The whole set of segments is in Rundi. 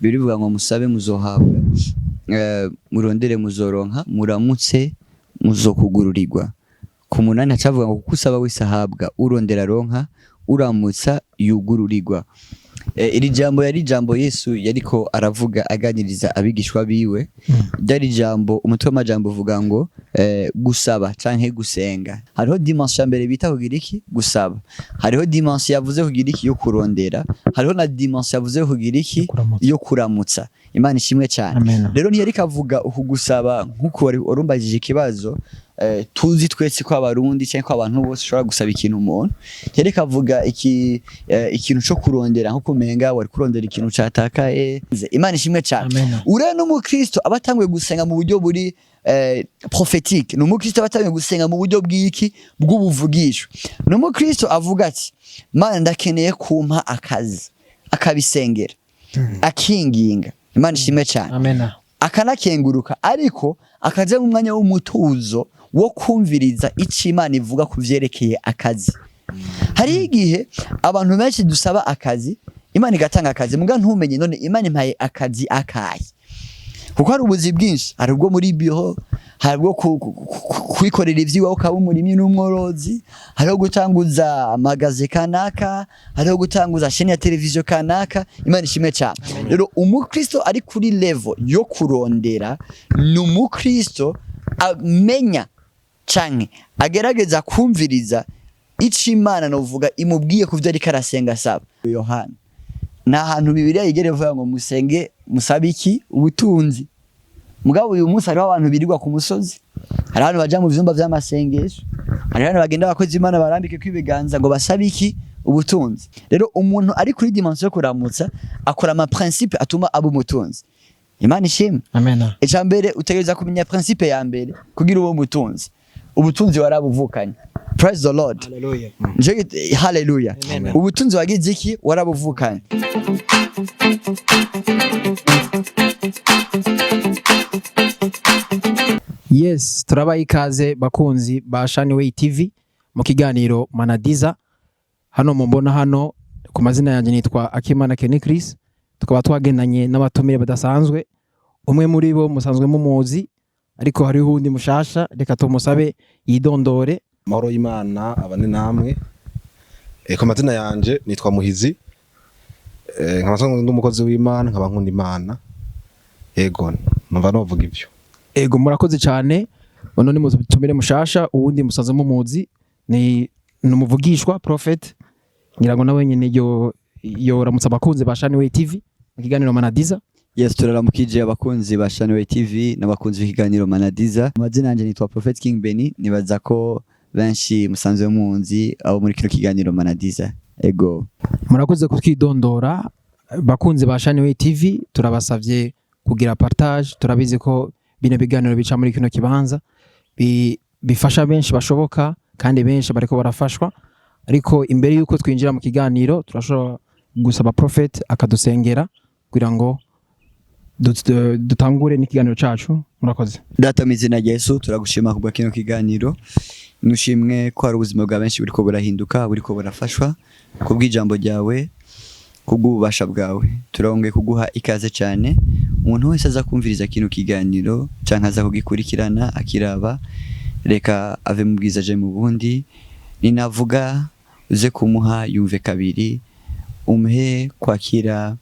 Birivuga ngo musabe muzohabwa, murondere muzoronka, muramutse muzokugururirwa. Ku 8 hacavuga ngo kuko usaba wese ahabwa, urondera aronka, uramutsa yugururirwa. Iri jambo yari ijambo Yesu yariko aravuga aganiriza abigishwa biwe. Ryari ijambo, umutwe w'amajambo uvuga ngo gusaba canke gusenga. Hariho dimension ya mbere bita kugira iki? Gusaba. Hariho dimension yavuze kugira iki? Yo kurondera. Hariho na dimension yavuze kugira iki? Kuramutsa. Yo kuramutsa. Imana ishimwe cyane. Amen. Rero ntiyariko avuga uku gusaba nkuko wari warumbajije ikibazo. Tuzi twese ko Abarundi cyangwa ko abantu bose ushobora gusaba ikintu umuntu. Ntiyariko avuga iki, ikintu co kurondera nkuko umenga wari kurondera ikintu catakaye. Imana ishimwe cyane. Amen. Uriya n'umukristo aba atanguye gusenga mu buryo buri prophétique. Ni umukristo aba atanguye gusenga mu buryo bw'iki? Bw'ubuvugisho. Ni umukristo avuga ati: "Mana, ndakeneye kumpa akazi", akabisengera, akinginga. Imana ishimwe cyane. Amen. Akanakenguruka, ariko akaja mu mwanya w'umutuzo wo kumviriza ico Imana ivuga ku vyerekeye akazi. Hariho igihe abantu benshi dusaba akazi, Imana igatanga akazi, muga ntumenye none Imana impaye akazi akahe, kuko hari ubuzi bwinshi. Hari ubwo muri biro, hari ubwo kwikorera ivy'iwawe ukaba umurimyi n'umworozi, hariho gutanguza magasin kanaka, hariho gutanguza chaîne ya televiziyo kanaka. Imana ishimwe cyane. Rero umukristo ari kuri level yo kurondera ni umukristo amenya canke agerageza kumviriza ico Imana novuga imubwiye ku vyo ariko arasenga asaba. Yohana, nta hantu Bibiliya yigera ivuga ngo musenge musabe iki? Ubutunzi. Mugabo uyu munsi hariho abantu birirwa ku musozi, hari abantu baja mu vyumba vy'amasengesho, hari abantu bagenda abakozi Imana barambike kw'ibiganza ngo basabe iki? Ubutunzi. Rero umuntu ari kuri dimension yo kuramutsa akora ama principe atuma aba umutunzi. Imana ishimwe. Amen. Icya mbere, utegereza kumenya principe ya mbere kugira ube umutunzi. Ubutunzi warabuvukanye. Praise the Lord. Hallelujah. Hallelujah. Amen. Ubutunzi wagize iki? Warabuvukanye. Yes, turabaha ikaze bakunzi ba Shanway TV mu kiganiro Manadiza. Hano mumbona hano ku mazina yanjye nitwa Akimana Kenny Chris, tukaba twagendanye n'abatumire badasanzwe. Umwe muri bo musanzwe mumuzi, ariko hariho uwundi mushasha, reka tumusabe yidondore. Amahoro y'Imana abane namwe. Ku mazina yanje nitwa Muhizi, nkaba nsanzwe ndi umukozi w'Imana, nkaba nkunda Imana. Yego, numva novuga ivyo. Ego, murakoze cyane. Uno ni mutumire mushasha, uwundi musanzwe mumuzi ni umuvugishwa prophet. Ngira ngo nawe nyene yo yoramutsa abakunzi ba Shanway TV mu kiganiro Manadiza. Yes, turaramukije abakunzi ba Shanway TV n'abakunzi b'ikiganiro Manadiza. Amazina yanje nitwa Prophet King Benny, nibaza ko benshi musanzwe munzi abo muri kino kiganiro Manadiza. Ego. Murakoze kutwidondora. Bakunzi ba Shanway TV, turabasavye kugira partage. Turabizi ko bino biganiro bica muri kino kibanza bifasha benshi bashoboka, kandi benshi bariko barafashwa. Ariko imbere yuko twinjira mu kiganiro, turashobora gusaba prophet akadusengera kugira ngo dutangure n'ikiganiro cacu. Murakoze. Data, mu izina rya Yesu, turagushima kubwa kino kiganiro. Nushimwe ko hari ubuzima bwa benshi buriko burahinduka, buriko burafashwa kubw'ijambo ryawe, kubw'ububasha bwawe. Turongeye kuguha ikaze cyane. Umuntu wese aza kumviriza kino kiganiro canke aza kugikurikirana akiraba, reka ave mu bwiza aje mu bundi. Ninavuga uze kumuha yumve kabiri, umuhe kwakira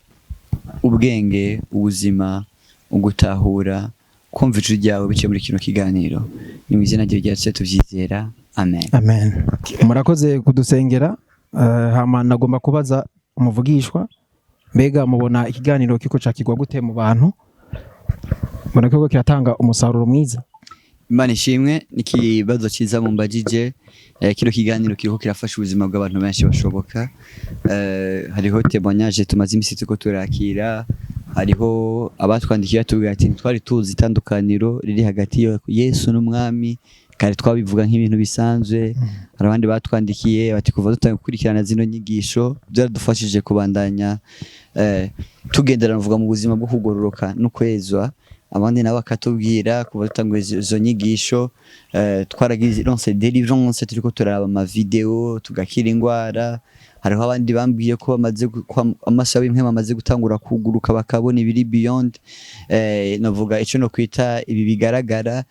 ubwenge, ubuzima, ugutahura, kumva ijwi ryawe biciye muri kino kiganiro. Ni mu izina ryawe ryacu tuvyizera, amen. Amen. Murakoze kudusengera. Hama nagomba kubaza umuvugishwa, mbega mubona ikiganiro kiko cakigwa gute mu bantu? Mbona kiko kiratanga umusaruro mwiza? Imana ishimwe, ni ikibazo cyiza mumbajije. Kino kiganiro kiriko kirafasha ubuzima bw'abantu benshi bashoboka. Hariho témoignage tumaze imisi turiko turakira, hariho abatwandikiye batubwira ati ntitwari tuzi itandukaniro riri hagati ya Yesu n'umwami, kare twabivuga nk'ibintu bisanzwe. Hari abandi batwandikiye bati kuva dutangiye gukurikirana zino nyigisho byaradufashije kubandanya tugendera vuga mu buzima bwo kugororoka no kwezwa. Abandi nabo bakatubwira kuva dutanguye izo nyigisho twaragize ronse délivrance, turiko turaraba ama video tugakira ingwara. Hariho abandi bambwiye ko bamaze ko amaso yabo impwemu amaze gutangura kuguruka, bakabona ibiri beyond, navuga ico no kwita ibi bigaragara.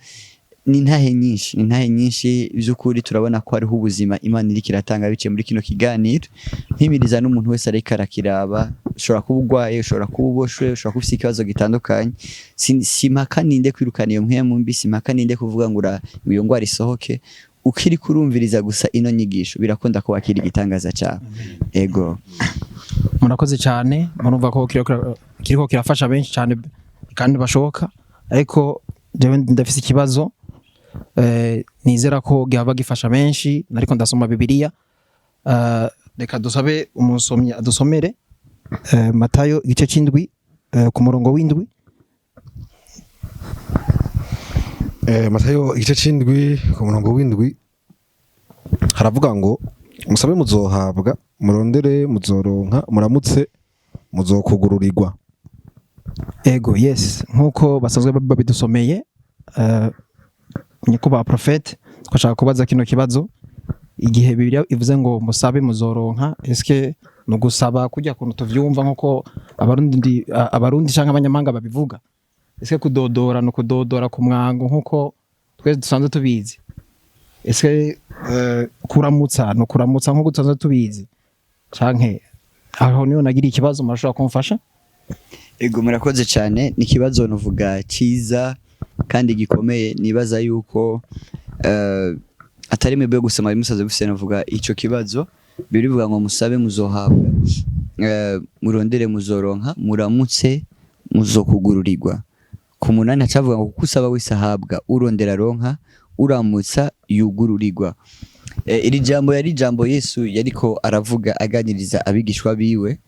Ni intahe nyinshi, ni intahe nyinshi by'ukuri. Turabona ko hariho ubuzima Imana iriko iratanga biciye muri kino kiganiro. Mpimiriza n'umuntu wese ariko arakiraba: ushobora kuba urwaye, ushobora kuba uboshwe, ushobora kuba ufite ikibazo gitandukanye. Simpaka ninde kwirukana iyo mpwemu mbi, simpaka ninde kuvuga ngo iyo ngwara isohoke. Ukiri kurumviriza gusa ino nyigisho, birakunda ko wakira igitangaza cyawe. Ego. Murakoze cyane. Murumva ko kiriko kirafasha benshi cyane kandi bashoboka, ariko jewe ndafise ikibazo, nizera ko gihava gifasha benshi. Ariko ndasoma Bibiliya. Reka dusabe umusomyi adusomere Matayo igice c'indwi, ku murongo w'indwi. Matayo igice c'indwi ku murongo w'indwi haravuga ngo: "Musabe muzohabwa, murondere muzoronka, muramutse muzokugururirwa." Ego, yes, nkuko basanzwe babidusomeye. Nyakubahwa prophète, twashaka kubaza kino kibazo: igihe Bibiliya ivuze ngo "musabe muzoronka", eske ni ugusaba kujya kuntu tuvyumva nkuko Abarundi canke abanyamahanga babivuga? Eske kudodora ni ukudodora ku mwango nkuko twese dusanzwe tubizi? Eske kuramutsa ni ukuramutsa nkuko dusanzwe tubizi? Canke aho niho nagira ikibazo, murashobora kumfasha? Ego, murakoze cyane. Ni ikibazo nuvuga cyiza kandi gikomeye. Nibaza yuko atari mwebwe gusa mwari musaze bufise nuvuga ico kibazo. Birivuga ngo: "Musabe muzohabwa, murondere muzoronka, muramutse muzokugururirwa." Ku munani hacavuga ngo: "Kuko usaba wese ahabwa, urondera aronka, uramutsa yugururirwa." Iri jambo yari ijambo Yesu yariko aravuga aganiriza abigishwa biwe.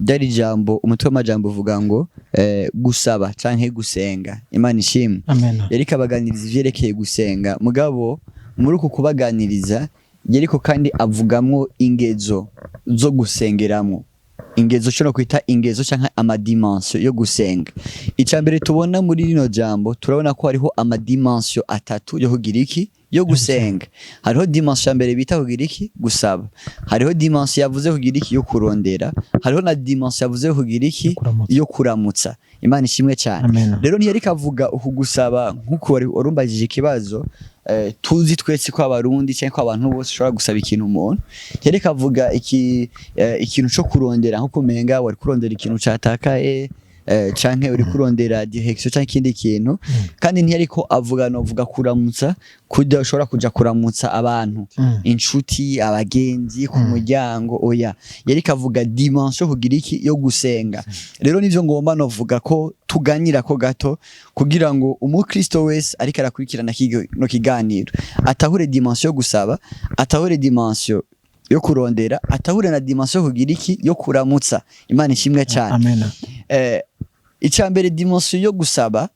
Ryari ijambo, umutwe w'amajambo uvuga ngo gusaba canke gusenga. Imana ishimwe. Amen. Yariko abaganiriza ivyerekeye gusenga, mugabo muri uku kubaganiriza yariko kandi avugamwo ingezo zo gusengeramwo, ingezo cyo no kwita ingezo canke amadimension yo gusenga. Ica mbere tubona muri rino jambo, turabona ko hariho amadimension atatu yo kugira iki? Yo gusenga. Hariho dimension ya mbere bita kugira iki? Gusaba. Hariho dimension yavuze kugira iki? Yo kurondera. Hariho na dimension yavuze kugira iki? Yo kuramutsa. Yo kuramutsa. Imana ishimwe cyane. Amen. Rero ntiyariko avuga uku gusaba nkuko wari warumbajije ikibazo, tuzi twese ko Abarundi cyangwa ko abantu bose ushobora gusaba ikintu umuntu. Yariko avuga ikintu co kurondera nko kumenga wari kurondera ikintu catakaye, canke uri kurondera direction canke ikindi kintu. Kandi ntiyariko avuga novuga kuramutsa kurya ushobora kuja kuramutsa abantu, inshuti, abagenzi ku muryango. Oya, yariko avuga dimension kugira iki? Yo gusenga. Rero nivyo ngomba novuga ko tuganira ko gato kugira ngo umukristo wese ariko arakurikirana no kiganiro atahure dimension yo gusaba, atahure dimension yo kurondera, atahure na dimension yo kugira iki? Yo kuramutsa. Imana ishimwe cyane. Amen. Icya mbere, dimension yo gusaba,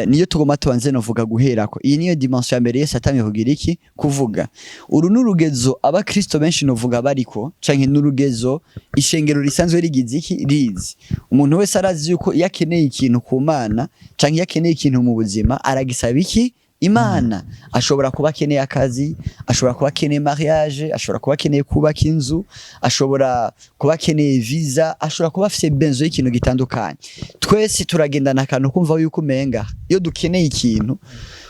niyo tugomba tubanze novuga guherako. Iyi niyo dimension ya mbere Yesu atamye kugira iki? Kuvuga. Uru n'urugezo abakristo benshi novuga bariko, canke n'urugezo ishengero risanzwe rigize iki? Rizi. Umuntu wese arazi yuko iyo akeneye ikintu ku Mana canke iyo akeneye ikintu mu buzima, aragisaba iki? Imana. Ashobora kuba akeneye akazi, ashobora kuba akeneye mariage, ashobora kuba akeneye kubaka inzu, ashobora kuba akeneye visa, ashobora kuba afise besoin y'ikintu gitandukanye. Twese turagendana akantu kumva yuko umenga iyo dukeneye ikintu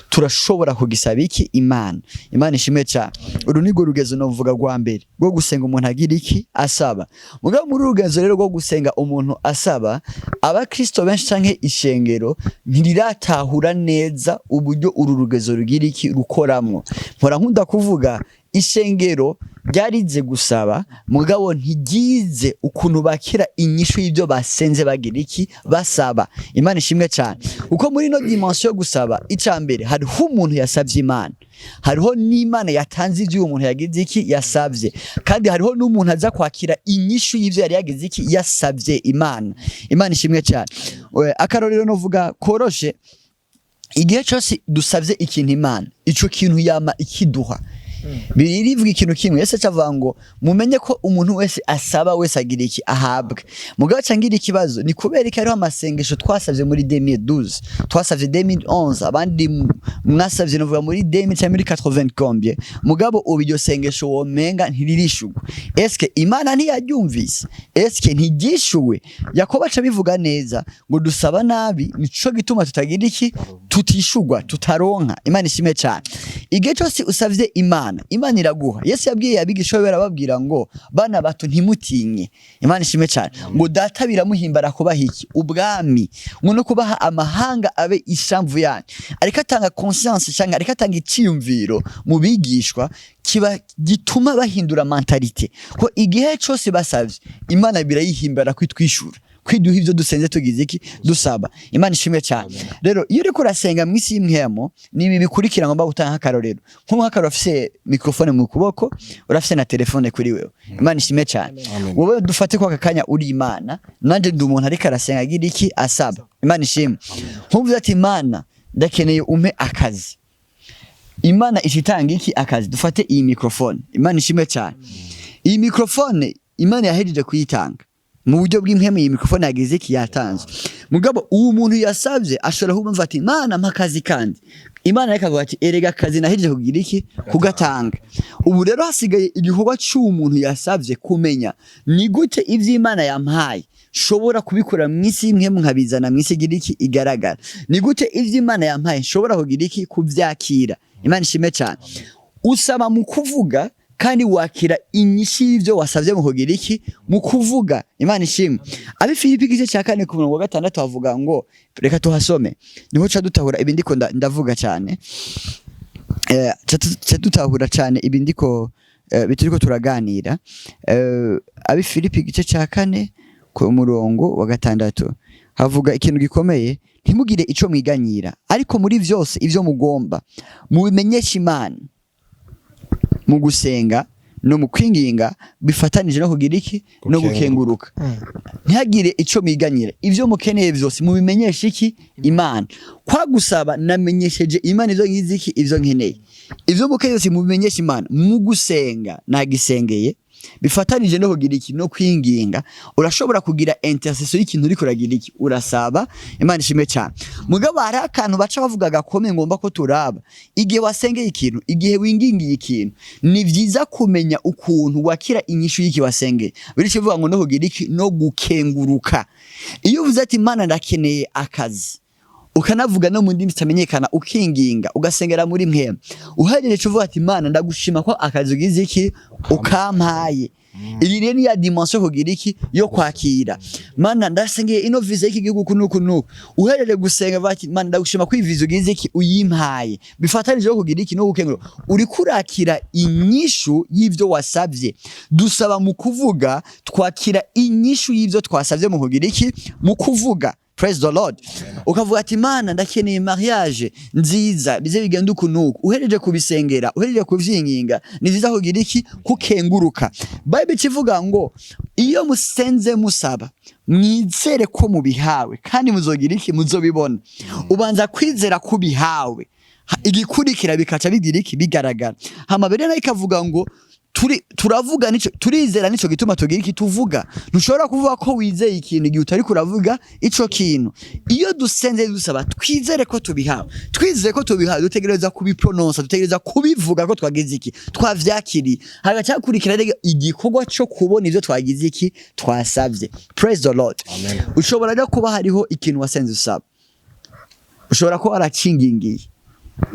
turashobora kugisaba iki? Imana. Imana ishimwe cyane. Uru ni rwo rugezo novuga rwa mbere rwo gusenga umuntu agira iki? Asaba. Mugabo muri uru rugezo rero rwo gusenga umuntu asaba, abakristo benshi canke ishengero ntiriratahura neza uburyo uru rugezo rugira iki? Rukoramwo. Mpora nkunda kuvuga, ishengero ryarize gusaba, mugabo ntiryize ukuntu bakira inyishu y'ibyo basenze bagira iki? Basaba. Imana ishimwe cyane. Kuko muri ino dimension yo gusaba, ica mbere hariho umuntu yasavye Imana, hariho n'Imana yatanze ivyo uwo muntu yagize iki? Yasavye. Kandi hariho n'umuntu aza kwakira inyishu y'ivyo yari yagize iki? Yasavye Imana. Imana ishimwe cyane. Akarorero novuga koroshe: igihe cyose dusavye ikintu Imana, ico kintu yama ikiduha. Birivuga ikintu kimwe, Yesu acavuga ngo: "Mumenye ko umuntu wese asaba wese agira iki? Ahabwe." Mugabo cangira ikibazo, ni kubera ko hariho amasengesho twasavye muri 2012, twasavye 2011, abandi Mwasavye novuga muri 2000 cyangwa muri 80 combien, mugabo ubu iryo sengesho womenga ntiririshugwa. Eske Imana ntiyaryumvise? Eske ntiryishuwe? Yakobo aca bivuga neza ngo dusaba nabi, nico gituma tutagira iki? Tutishugwa, tutaronka. Imana ishimwe cyane. Igihe cyose usavye Imana, Imana iraguha. Yesu yabwiye abigisha be, barababwira ngo: "Bana bato, ntimutinye." Imana ishimwe cyane. Ngo Data biramuhimbara kubaha iki? Ubwami. Ngo no kubaha amahanga abe ishamvu yanyu. Ariko atanga conscience cyangwa ariko atanga iciyumviro mu bigishwa kiba gituma bahindura mentalité, ko igihe cyose basavye Imana birayihimbara kwitwishura, kwiduha ivyo dusenze tugize iki? Dusaba. Imana ishimwe cyane. Rero iyo uriko urasenga mu isi y'impwemu, ni ibi bikurikira ngomba gutanga nk'akarorero. Nk'akarorero, ufise microphone mu kuboko, urafise na telefone kuri wewe. Imana ishimwe cyane. Amen. Wowe dufate ko aka kanya uri Imana, nanje ndi umuntu ariko arasenga agira iki? Asaba. Imana ishimwe. Nkumvuze ati: "Imana, ndakeneye umpe akazi." Imana ishitanga iki? Akazi. Dufate iyi microphone. Imana ishimwe cyane. Iyi microphone Imana yahejeje kuyitanga mu buryo bw'impwemu. Iyi microphone yagize iki? Yatanzwe. Mugabo uwo muntu yasavye ashobora kumva ati: "Imana, mpa akazi." Kandi Imana ikavuga ati: "Erega akazi nahejeje kugira iki? Kugatanga." Ubu rero hasigaye igikorwa cy'uwo muntu yasavye kumenya ni gute ivy'Imana yampaye shobora kubikora mu isi y'impwemu, nkabizana mu isi igira iki? Igaragara. Ni gute ivy'Imana yampaye nshobora kugira iki? Kuvyakira. Imana ishimwe cyane. Usaba mu kuvuga kandi wakira inyishu y'ivyo wasavye mu kugira iki? Mu kuvuga. Imana ishimwe. Abi Filipi igice cya 4 ku murongo wa 6 havuga ngo, reka tuhasome, niho ca dutahura ibi ndiko ndavuga cyane. Ca dutahura cyane ibi ndiko bituriko turaganira. Abi Filipi igice cya 4 ku murongo wa 6 havuga ikintu gikomeye: "Ntimugire ico mwiganyira, ariko muri vyose ivyo mugomba mubimenyeshe Imana mu gusenga no mu kwinginga bifatanije no kugira iki? No gukenguruka." Ntihagire ico mwiganyira, ivyo mukeneye vyose mubimenyeshe iki? Imana. Kwa gusaba namenyesheje Imana ivyo ngize iki? Ivyo nkeneye. Ivyo mukeneye vyose mubimenyeshe Imana mu gusenga, nagisengeye, bifatanije no kugira iki? No kwinginga. Urashobora kugira intercession y'ikintu uriko uragira iki? Urasaba. Imana ishimwe cyane. Mugabo hari akantu baca bavuga gakomeye ngomba ko turaba. Igihe wasengeye ikintu, igihe wingingiye ikintu, ni vyiza kumenya ukuntu wakira inyishu y'iki wasengeye. Bityo bivuga ngo no kugira iki? No gukenguruka. Iyo uvuze ati: "Imana, ndakeneye akazi," ukanavuga no mu ndimi zitamenyekana, ukinginga, ugasengera muri mpwemu, uhejeje uvuga ati: "Imana, ndagushima ko akazi ugize iki? Ukampaye." Iyi rero ni ya dimension kugira iki? Yo kwakira. "Mana, ndasengeye ino visa y'iki gihugu kunuku nuku." Uhejeje gusenga bati: "Mana, ndagushima ko iyi visa ugize iki? Uyimpaye." Bifatanije no kugira iki? No gukengura. Uriko urakira inyishu y'ivyo wasavye. Dusaba mu kuvuga, twakira inyishu y'ivyo twasavye mu kugira iki? Mu kuvuga. Praise the Lord. Ukavuga ati: "Mana, ndakeneye mariage nziza, bize bigenda uku nuku." Uhejeje kubisengera, uhejeje kuvyinginga, ni vyiza kugira iki? Kukenguruka. Bible ikivuga ngo iyo musenze musaba, mwizere ko mubihawe kandi muzogira iki? Muzobibona. Ubanza kwizera kubihawe, igikurikira bikaca bigira iki? Bigaragara. Hama bere nayo ikavuga ngo turi turavuga nico turizera, nico gituma tugira iki? Tuvuga. Ntushobora kuvuga ko wizeye ikintu igihe utari kuravuga ico kintu. Iyo dusenze dusaba, twizere ko tubihawe. Twizere ko tubihawe, dutegereza kubiprononsa, dutegereza kubivuga ko twagize iki? Twavyakiriye. Hagaca hakurikira rero igikorwa co kubona ivyo twagize iki? Twasavye. Praise the Lord. Amen. Ushobora rero kuba hariho ikintu wasenze usaba, ushobora kuba waracingingiye,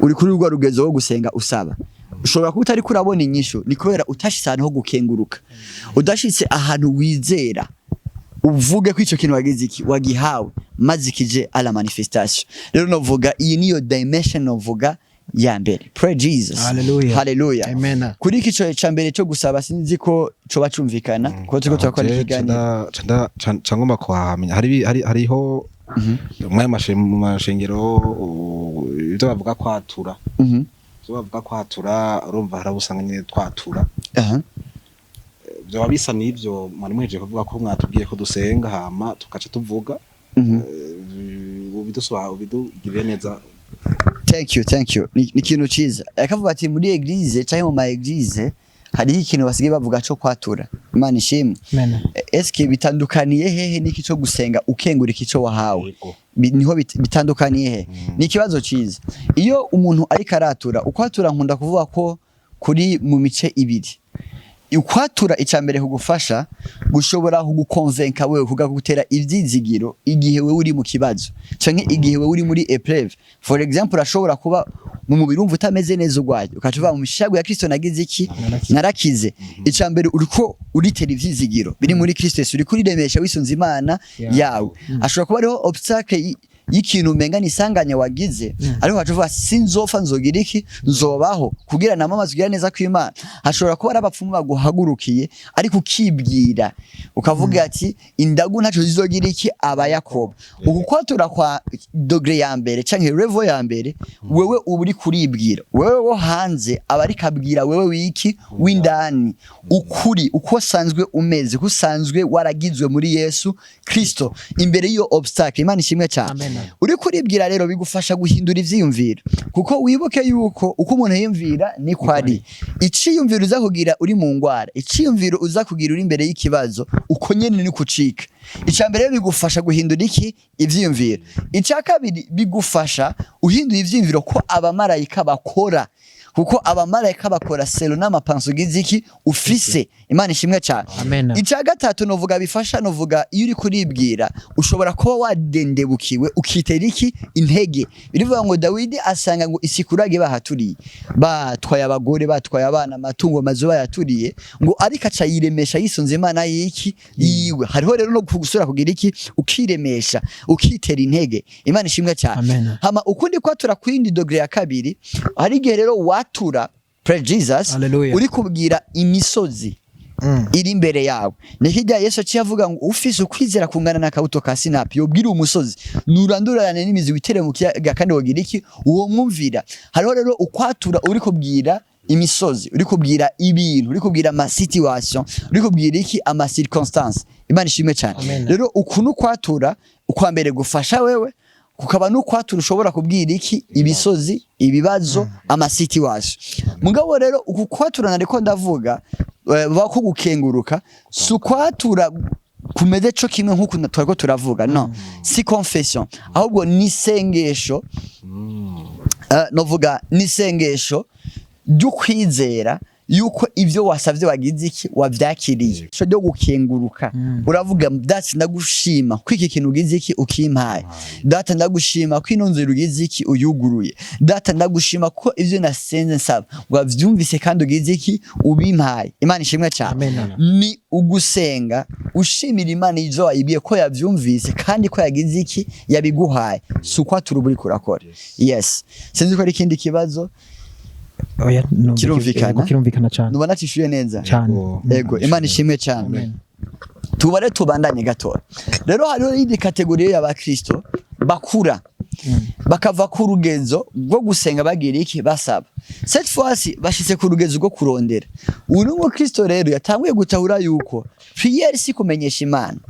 uri kuri rwa rugezo rwo gusenga usaba, ushobora kuba utari kurabona inyishu. Ni kubera utashitse ahantu ho gukenguruka, udashitse ahantu wizera, uvuge ko ico kintu wagize iki? Wagihawe, maze kije à la manifestation. Rero novuga iyi niyo dimension novuga ya mbere. Pray Jesus. Hallelujah. Hallelujah. Amen. Kuri iki ca mbere cyo gusaba, sinzi ko coba cumvikana kuko turiko turakora ikiganiro. Ca ngomba kuhamenya hariho mu mashengero ibyo bavuga kwatura. Ibyo bavuga kwatura, urumva hari abo usanga nyine twatura. Vyoba bisa n'ivyo mwari muhejeje kuvuga, ko mwatubwiye ko dusenga hama tugaca tuvuga. Ubidugirire neza. Thank you, thank you. Ni ikintu ciza. Akavuga ati muri église canke mu ma église Hariho ikintu basigaye bavuga co kwatura. Imana ishimwe. Amen. Eske bitandukaniye hehe n'iki cyo gusenga ukengurika ico wahawe? Yego. Niho bitandukaniye he? Ni ikibazo ciza. Iyo umuntu ariko aratura, ukwatura nkunda kuvuga ko kuri mu mice ibiri. Ukwatura icya mbere kugufasha gushobora kugukonvenka wewe, kugutera ivyizigiro igihe wewe uri mu kibazo canke igihe wewe uri muri épreuve. For example, urashobora kuba mu mubiri wumva utameze neza, urwaye, ukaca uvuga: "Mu mishago ya Kristo nagize iki? Narakize." Icya mbere, uriko uritera ivyizigiro biri muri Kristo Yesu, uriko uriremesha wisunze Imana yawe. Ashobora kuba hariho obstacle y'ikintu umenga ni isanganya wagize, ariko waca uvuga: "Sinzopfa, nzogira iki? Nzobaho kugira namamaze kugira neza kw'Imana." Hashobora kuba ari abapfumu baguhagurukiye, ariko ukibwira ukavuga ati: "Indagu ntaco zizogira iki aba Yakobo." Uku kwatura kwa degré ya mbere canke level ya mbere, wewe uba uri kuribwira wewe wo hanze, aba ariko abwira wewe wiki w'indani ukuri uko usanzwe umeze, uko usanzwe waragizwe muri Yesu Kristo imbere y'iyo obstacle. Imana ishimwe cyane. Amen. Uri kuribwira rero bigufasha guhindura ivyiyumviro, kuko wibuke yuko uko umuntu yiyumvira niko ari. Iciyumviro uza kugira uri mu ngwara, iciyumviro uza kugira uri imbere y'ikibazo, uko nyene ni kucika. Icya mbere rero, bigufasha guhindura iki? Ivyiyumviro. Icya kabiri, bigufasha uhinduye ivyiyumviro ko abamarayika bakora, kuko abamarayika bakora selon n'ama pensées ugize iki? Ufise. Imana ishimwe cyane. Amen. Icya gatatu novuga bifasha, novuga iyo uri kuribwira ushobora kuba wadendebukiwe, ukitera iki? Intege. Birivuga ngo Dawidi asanga ngo isikurage bahaturiye, batwaye abagore, batwaye abana, amatungo, amazu bayaturiye, ngo ariko aca yiremesha yisunze Imana y'iki? Yiwe. Hariho rero no gusura kugira iki? Ukiremesha, ukitera intege. Imana ishimwe cyane. Amen. Hama ukundi kwatura kwindi degré ya kabiri, hari igihe rero watura, praise Jesus, Hallelujah. uri kubwira imisozi iri imbere yawe. Ni hirya Yesu aciye avuga ngo ufise ukwizera kungana n'akabuto ka sinapi yobwira umusozi: "Nurandurane n'imizi witere mu kiyaga," kandi wogira iki? Uwo mwumvira. Hariho rero ukwatura uri kubwira imisozi, uri kubwira ibintu, uri kubwira ama situation, uri kubwira iki? Ama circonstance. Imana ishimwe cyane. Amen. Rero uku nukwatura ukwa mbere gufasha wewe, kukaba n'ukwatura ushobora kubwira iki? Ibisozi, ibibazo, ama situation. Mugabo rero uku kwatura nariko ndavuga bako gukenguruka, si ukwatura kumeze co kimwe nk'uku twariko turavuga. No si confession, ahubwo ni isengesho. Novuga ni isengesho ry'ukwizera yuko ibyo wasavye wagize iki? Wavyakiriye. Ico ryo gukenguruka, uravuga: "Data, ndagushima ko iki kintu ugize iki? Ukimpaye. Data, ndagushima ko ino nzira ugize iki? Uyuguruye. Data, ndagushima ko ivyo nasenze nsaba wavyumvise kandi ugize iki? Ubimpaye." Imana ishimwe cyane. Amen. Ni ugusenga ushimira Imana ivyo wayibwiye ko yavyumvise kandi ko yagize iki? Yabiguhaye. Si ukwatura uba uriko urakora. Yes, sinzi ko ari ikindi kibazo. Oya, numva Kirumvikana? Yego, kirumvikana cyane. Nubona nacishuye neza? Cyane. Ego, Imana ishimwe cyane. Amen. Tubare tubandanye gatoya. Rero hariho iyindi catégorie y'abakristo bakura, bakava ku rugezo rwo gusenga bagira iki? Basaba. Cette fois bashitse ku rugezo rwo kurondera. Uyu ni umukristo rero yatanguye gutahura yuko prière si kumenyesha Imana,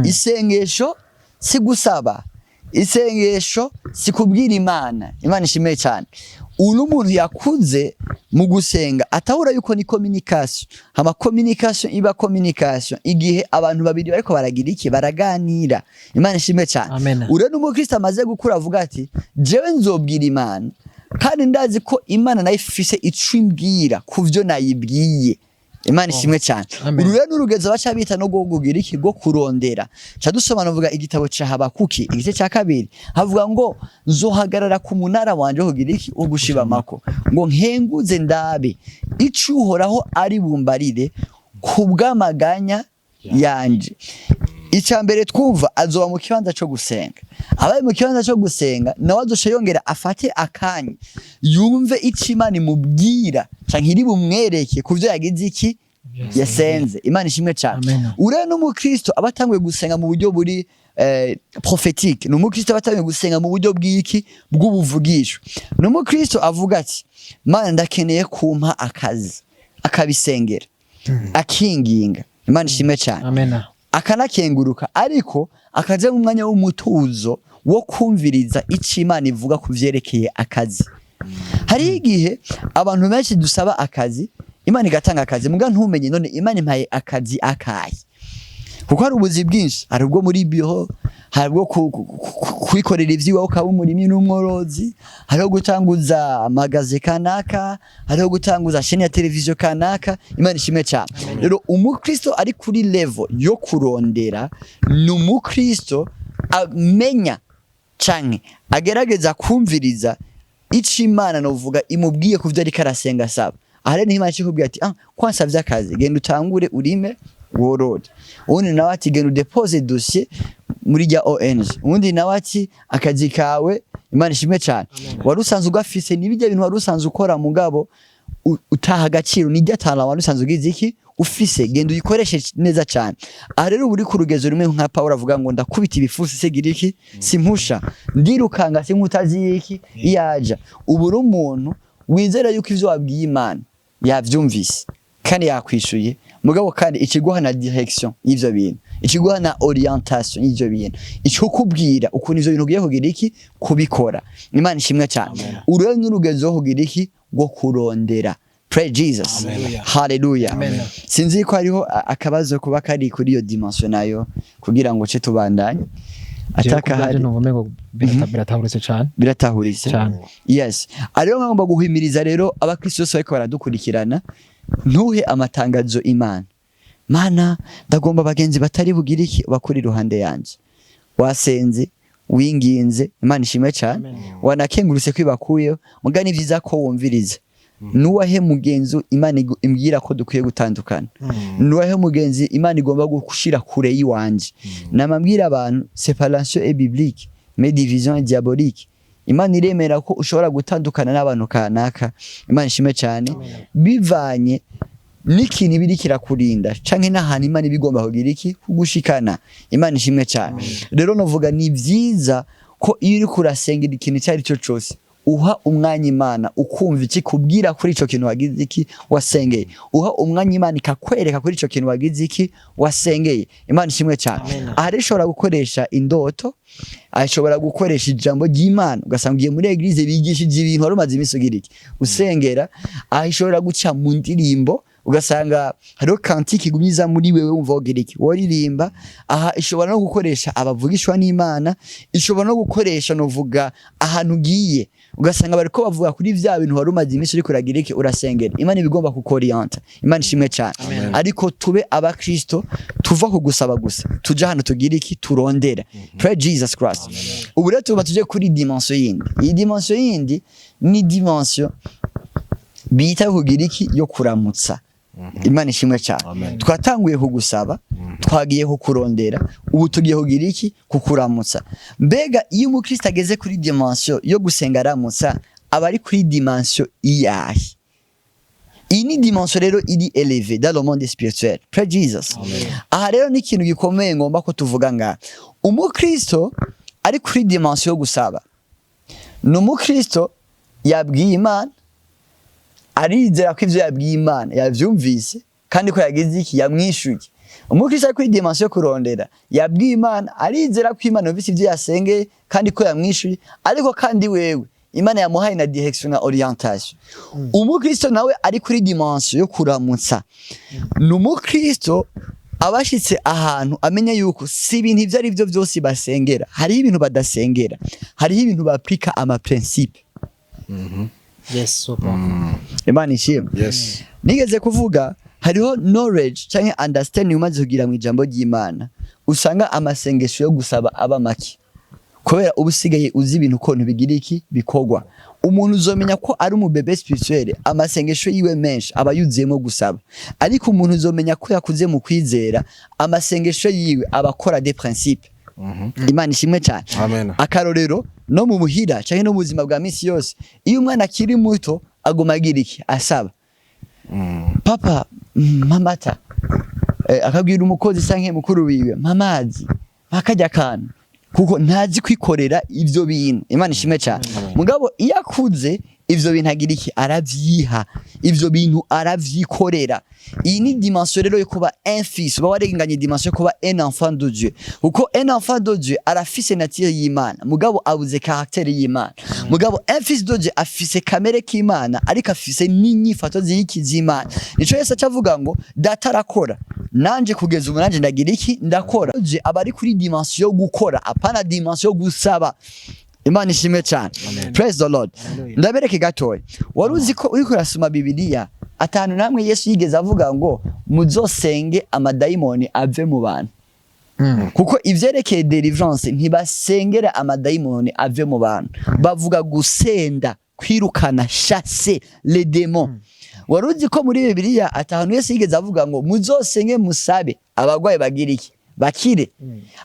isengesho si gusaba, isengesho si kubwira Imana. Imana ishimwe cyane. Uyu ni umuntu yakuze mu gusenga, atahura yuko ni communication. Hama communication iba communication igihe abantu babiri bariko baragira iki? Baraganira. Imana ishimwe cyane. Amen. Uriya ni umukristo amaze gukura, avuga ati: "Jewe nzobwira Imana kandi ndazi ko Imana nayo ifise ico imbwira ku vyo nayibwiye." Imana ishimwe cyane. Amen. Uru rero n'urugezo baca bita no kugira iki? Rwo kurondera. Ca dusoma novuga igitabo ca Habakuki igice ca kabiri, havuga ngo: "Nzohagarara ku munara wanje wo kugira iki? Wo gushibamako, ngo nkenguze ndabe ico Uhoraho ari bumbarire ku bw'amaganya yanje." Icya mbere twumva, azoba mu kibanza cyo gusenga. Abaye mu kibanza cyo gusenga, nawe azoca yongera afate akanya yumve ico Imana imubwira canke iri bumwereke ku vyo yagize iki? Yasenze. Imana ishimwe cyane. Amen. Uriya n'umukristo aba atanguye gusenga mu buryo buri prophétique. Ni umukristo aba atanguye gusenga mu buryo bw'iki? Bw'ubuvugisho. Ni umukristo avuga ati: "Mana, ndakeneye kumpa akazi," akabisengera, akinginga. Imana ishimwe cyane. Amen. Akanakenguruka, ariko akaja mu mwanya w'umutuzo wo kumviriza ico Imana ivuga ku vyerekeye akazi. Hariho igihe abantu benshi dusaba akazi. Imana igatanga akazi, muga ntumenye none Imana impaye akazi akahe, kuko hari ubuzi bwinshi. Hari ubwo muri biro, hari ubwo kwikorera ivy'iwawe ukaba umurimyi n'umworozi, hariho gutanguza amagaze kanaka, hariho gutanguza chaîne ya televiziyo kanaka. Imana ishimwe cyane. Rero umukristo ari kuri level yo kurondera ni umukristo amenya canke agerageza kumviriza ico Imana, novuga, imubwiye ku vyo ariko arasenga asaba. Aha rero niho Imana ikikubwira ati: "Ah, ko wansavye akazi, genda utangure urime worore." Uwundi nawe ati: "Genda udepose dossier muri rya ONG." Uwundi nawe ati: "Akazi kawe, Imana ishimwe cyane, wari usanzwe ugafise, n'ibijya bintu wari usanzwe ukora, mugabo utaha agaciro, nijya talent wari usanzwe ugize iki ufise, genda uyikoreshe neza cyane." Aha rero uba uri ku rugezo rumwe nka Paul avuga ngo: "Ndakubita ibifusi sigira iki, simpusha, ndirukanga sinkutazi iki iyaja." Ubu uri umuntu wizera yuko ivyo wabwiye Imana yavyumvise kandi yakwishuye, mugabo kandi ikiguha na direction y'ivyo bintu, ikiguha na orientation y'ivyo bintu, ikikubwira ukuntu ivyo bintu ugiye kugira iki, kubikora. Imana ishimwe cyane. Uru rero n'urugezo rwo kugira iki, rwo kurondera. Pray Jesus. Hallelujah. Hallelujah. Amen. Sinzi ko hariho akabazo kuba kari kuri iyo dimension nayo kugira ngo ce tubandanye. Atakahari. Numva umengo biratahuritse cane. Biratahuritse. Cane. Yes, ariyo ngomba guhimiriza rero abakristo bose bariko baradukurikirana: ntuhe amatangazo Imana. "Mana, ndagomba abagenzi batari bugire iki bakuri iruhande yanje." Wasenze, winginze, Imana ishimwe cyane, wanakengurutse ko ibakuyeho, muga ni vyiza ko wumviriza: nuwahe mugenzi Imana imbwira ko dukwiye gutandukana? Nuwahe mugenzi Imana igomba gushira kure y'iwanje? Namabwira abantu: séparation est biblique, mais division est diabolique. Imana iremera ko ushobora gutandukana n'abantu kanaka, Imana ishimwe cyane, bivanye n'ikintu ibiri kirakurinda canke n'ahantu Imana ibigomba kugira iki, kugushikana. Imana ishimwe cyane. Rero novuga ni vyiza ko iyo uriko urasengera ikintu icyo ari cyo cose, uha umwanya Imana, ukumva iki kubwira kuri ico kintu wagize iki, wasengeye. Uha umwanya Imana ikakwereka kuri ico kintu wagize iki, wasengeye. Imana ishimwe cyane. Aha rero ishobora gukoresha indoto, ashobora gukoresha ijambo ry'Imana, ugasanga ugiye muri église bigishije ibintu wari umaze iminsi ugira iki, usengera. Aha ishobora guca mu ndirimbo, ugasanga hariho cantique igumyiza muri wewe, wumva wogira iki, woririmba. Aha ishobora no gukoresha abavugishwa n'Imana, ishobora no gukoresha, novuga, ahantu ugiye ugasanga bariko bavuga kuri vya bintu wari umaze iminsi uriko uragira iki, urasengera. Imana ibigomba kukorienta. Imana ishimwe cyane. Ariko tube abakristo tuva ku gusaba gusa, tuja hano tugira iki, turondera. Pray Jesus Christ. Ubu rero tuba tuje kuri dimension yindi. Iyi dimension yindi ni dimension bita kugira iki, yo kuramutsa. Imana ishimwe cyane. Amen. Twatanguye kugusaba, twagiye kukurondera, ubu tugiye kugira iki, kukuramutsa. Mbega iyo umukristo ageze kuri dimension yo gusenga aramutsa, aba ari kuri dimension iyahe? Iyi ni dimension rero iri élevée dans le monde spirituel. Pray Jesus. Aha rero ni ikintu gikomeye ngomba ko tuvuga ngaha. Umukristo ari kuri dimension yo gusaba ni umukristo yabwiye Imana, arizera ko ivyo yabwiye Imana yavyumvise kandi ko yagize iki, yamwishuye. Umukristo ari kuri dimension yo kurondera yabwiye Imana, arizera ko Imana yumvise ivyo yasengeye kandi ko yamwishuye, ariko kandi wewe Imana yamuhaye na direction na orientation. Umukristo nawe ari kuri dimension yo kuramutsa ni umukristo abashitse ahantu amenya yuko si ibintu ivyo ari byo byose basengera. Hariho ibintu badasengera, hariho ibintu baplika ama principe. Yes, so powerful. Imana ishimwe. Nigeze kuvuga hariho knowledge canke understanding umaze kugira mu ijambo ry'Imana, usanga amasengesho yo gusaba aba make, kubera uba usigaye uzi ibintu ukuntu bigira iki, bikorwa. Umuntu uzomenya ko ari umu bébé spirituel, amasengesho yiwe menshi aba yuzuyemo gusaba, ariko umuntu uzomenya ko yakuze mu kwizera, amasengesho yiwe aba akora des principes. Imana ishimwe cyane. Amen. Akarorero, no mu muhira canke no mu buzima bwa misi yose, iyo umwana akiri muto aguma agira iki, asaba: "Papa, mpa amata." Akabwira umukozi canke mukuru wiwe: "Mpa amazi, mpa karya kantu," kuko ntazi kwikorera ivyo bintu. Imana ishimwe cyane. Mugabo iyo akuze Ivyo bintu agira iki? Aravyiha. Ivyo bintu aravyikorera. Iyi ni dimension rero yo kuba un fils. Uba warenganye dimension yo kuba un enfant de Dieu, kuko un enfant de Dieu arafise nature y'Imana, mugabo abuze caractère y'Imana. Mugabo un fils de Dieu afise kamere k'Imana, ariko afise n'inyifato z'iki? Z'Imana. Nico Yesu aca avuga ngo: "Data arakora, nanje kugeza ubu nanje ndagira iki? Ndakora." Dieu aba ari kuri dimension yo gukora, apana dimension yo gusaba. Imana ishimwe cyane. Praise the Lord. Ndabereke gatoya. Wari uzi ko uriko urasoma Bibiliya, atanu namwe Yesu yigeze avuga ngo muzosenge amadayimoni ave mu bantu? Kuko ivyerekeye deliverance, ntibasengera amadayimoni ave mu bantu, bavuga gusenda, kwirukana, chasser les démons. Wari uzi ko muri Bibiliya atanu Yesu yigeze avuga ngo muzosenge, musabe abagwayi bagira iki? Bakire?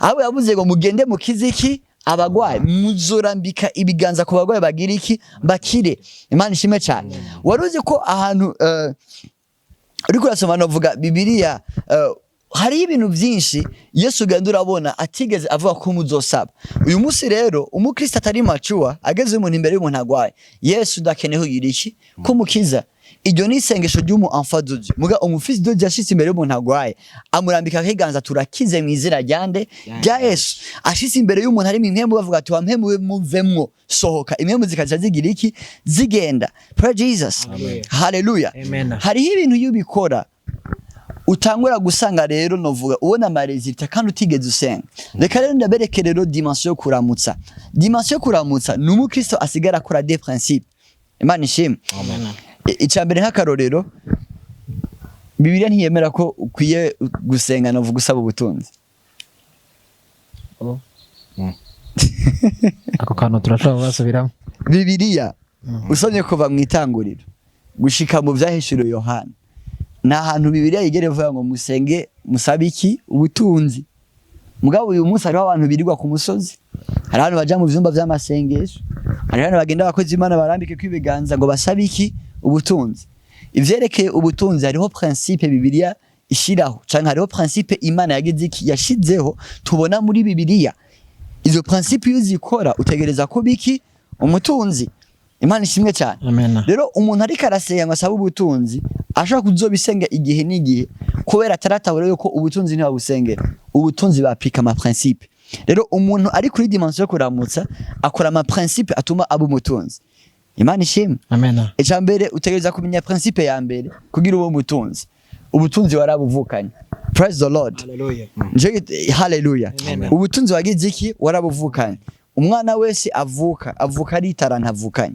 Ahubwo yavuze ngo mugende mukize iki? Abagwayi. Muzorambika ibiganza ku bagwayi bagira iki? Bakire. Imana ishimwe cyane. Wari uzi ko ahantu uriko urasoma, novuga Bibiliya, hariho ibintu byinshi Yesu ugenda urabona atigeze avuga ko muzosaba. Uyu munsi rero umukristo atari mature, ageze umuntu imbere y'umuntu agwaye: "Yesu, ndakeneye kugira iki? Kumukiza." Iryo ni isengesho ry'umu enfant de Dieu. Muga umu fils de Dieu ashitse imbere y'umuntu agwaye, amurambika ikiganza: "Turakize mu izina rya nde? Rya Yesu." Ashitse imbere y'umuntu harimo impwemu, bavuga ati: "Wa mpwemu we, muvemwo, sohoka." Impwemu zikaca zigira iki? Zigenda. Praise Jesus. Haleluya. Amen. Hariho ibintu iyo ubikora utangura gusanga rero, novuga, ubona ama résultats kandi utigeze usenga. Reka rero ndabereke rero dimension yo kuramutsa. Dimension yo kuramutsa ni umukristo asigara akora des principes. Imana ishimwe. Icya mbere, nk'akarorero, Bibiliya ntiyemera ko ukwiye gusenga, novuga, usaba ubutunzi. Ako kantu turashobora kubasubiramo. Bibiliya, usomye kuva mu Itanguriro gushika mu Vyahishuriwe Yohana, nta hantu Bibiliya yigera ivuga ngo musenge musabe iki? Ubutunzi. Mugabo uyu munsi hariho abantu birirwa ku musozi, hari abantu baja mu vyumba vy'amasengesho, hari abantu bagenda abakozi Imana barambike ko ibiganza ngo basabe iki? Ubutunzi. Ivyerekeye ubutunzi, hariho principe Bibiliya ishiraho, canke hariho principe Imana yagize iki? Yashizeho, tubona muri Bibiliya. Izo principe iyo uzikora, utegereza kuba iki? Umutunzi. Imana ishimwe cyane. Amen. Rero umuntu ariko arasenga ngo asabe ubutunzi, ashobora kuzobisenga igihe n'igihe, kubera ataratahura yuko ubutunzi ntibabusengera, ubutunzi bapika ama principe. Rero umuntu ari kuri dimension yo kuramutsa akora ama principe atuma aba umutunzi. Imana ishimwe. Amen. Icya mbere, utegereza kumenya principe ya mbere kugira ube umutunzi: ubutunzi warabuvukanye. Praise the Lord. Hallelujah. Haleluya. Amen. Ubutunzi wagize iki? Warabuvukanye. Umwana wese avuka, avuka ari itaranto avukanye,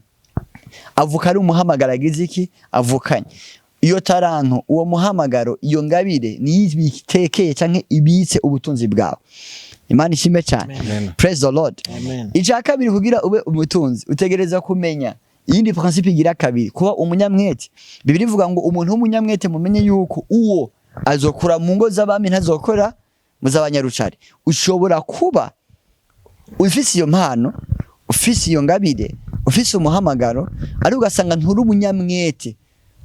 avuka ari umuhamagaro agize iki? Avukanye. Iyo taranto, uwo muhamagaro, iyo ngabire niyo ibitekeye canke ibitse ubutunzi bwawe. Imana ishimwe cyane. Amen. Praise the Lord. Amen. Icya kabiri, kugira ube umutunzi, utegereza kumenya iyindi principe igira kabiri: kuba umunyamwete. Bibiliya ivuga ngo umuntu w'umunyamwete, mumenye yuko uwo azokura mu ngo z'abami, ntazokora mu z'abanyarucari. Ushobora kuba ufise iyo mpano, ufise iyo ngabire, ufise umuhamagaro, ariko ugasanga nturi umunyamwete